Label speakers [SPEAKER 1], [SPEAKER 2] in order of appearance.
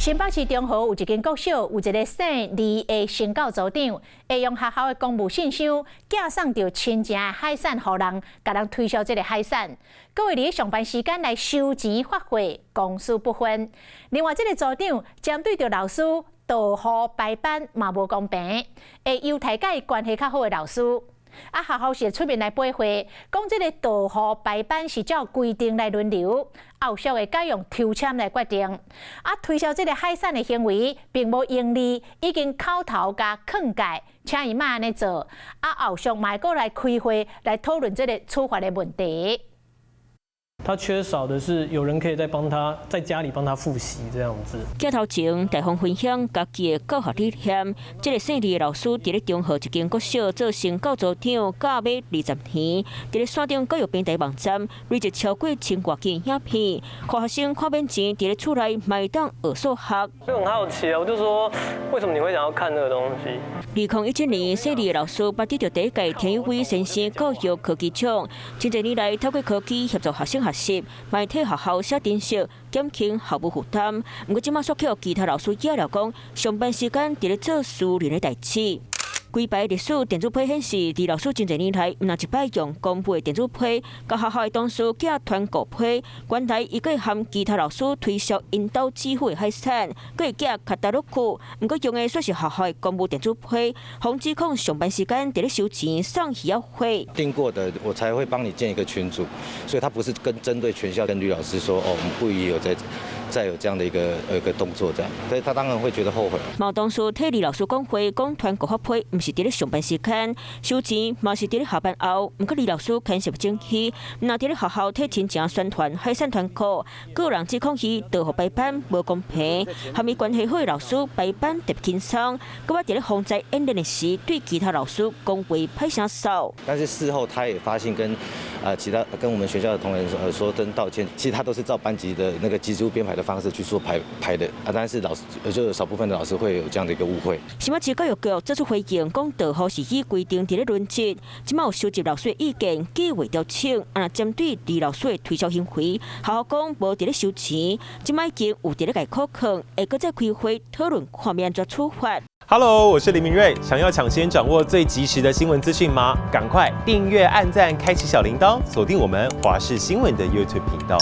[SPEAKER 1] 新北市中和有一間國小，有一个姓李的身教組長，會用學校的公務信箱寄送著親情的海產予人，共人推銷這个海產，閣會佇上班時間來收錢發貨，公私不分。另外，這个組長針對著老師倒號排班嘛無公平，會優待佮伊關係較好的老師。啊，學校是出面來駁話，講這个倒號排班是照規定來輪流，後續會改用抽籤來決定。啊，推銷這个海產的行為並無盈利，已經口頭共勸誡，請伊莫按呢做。啊，後續嘛會閣來開會來討論這个處罰的問題。
[SPEAKER 2] 他缺少的是有人可以在幫他在家裡幫他複習這樣子。
[SPEAKER 3] 鏡頭前，大方分享家己的教學理念。這个姓李的老師，佇咧中和一間國小做身教組長，教欲20年。佇咧線頂教育平台網站，累積超過千外集影片，予學生看免錢，佇咧厝內嘛會當學數學。
[SPEAKER 2] 就很好奇啊，我就說，為什麼你會想要看這個東西？2017
[SPEAKER 3] 年，姓李的老師捌得著第一屆田有偉先生教育科技獎。真濟年來，透過科技協助學生學習，嘛替學校寫程式，減輕校務負擔。毋過這馬煞予其他老師惹了講，上班時間佇咧做私人的代誌。規排歷史電子批顯示，李老師真濟年來，毋但一擺用公務的電子批，共學校的同事寄團購批，原來伊閣會含其他老師推銷𪜶兜支付的海產，閣會寄卡達洛庫，毋過用的煞是學校的公務電子批，予指控上班時間佇咧收錢送魚仔貨。
[SPEAKER 4] 訂過的，我才會幫你建一個群組，所以他不是跟針對全校跟呂老師說，哦，我們不宜有再有這樣的一個動作，這樣，所以他當然會覺得後悔。
[SPEAKER 3] 嘛同事替李老師講話，講團購發批，毋是佇咧上班時間收錢，嘛是佇咧下班後。毋過李老師牽涉證據，毋但佇咧學校替親情宣傳海產團購，閣有人指控伊倒號排班無公平，含伊關係好的老師排班特別輕鬆，閣捌佇咧防災演練的時對其他老師講話歹聲臊。
[SPEAKER 4] 但是事後他也發信跟其他跟我們學校的同仁說聲道歉，其實他都是照班級的那個級數編排的方式去做排排的啊，但是老師就少部分的老師會有這樣的一個誤會。
[SPEAKER 3] 新北市教育局做出回應，講倒號是依規定佇咧輪值，這馬有收集老師的意見，計劃調整。啊，針對李老師的推銷行為，學校講無佇咧收錢，這馬已經有佇咧共考勸，會閣再開會討論看欲按怎處罰。
[SPEAKER 5] Hello，我是林明瑞，想要搶先掌握最及時的新聞資訊嗎？趕快訂閱、按讚、開啟小鈴鐺，鎖定我們華視新聞的 YouTube 頻道。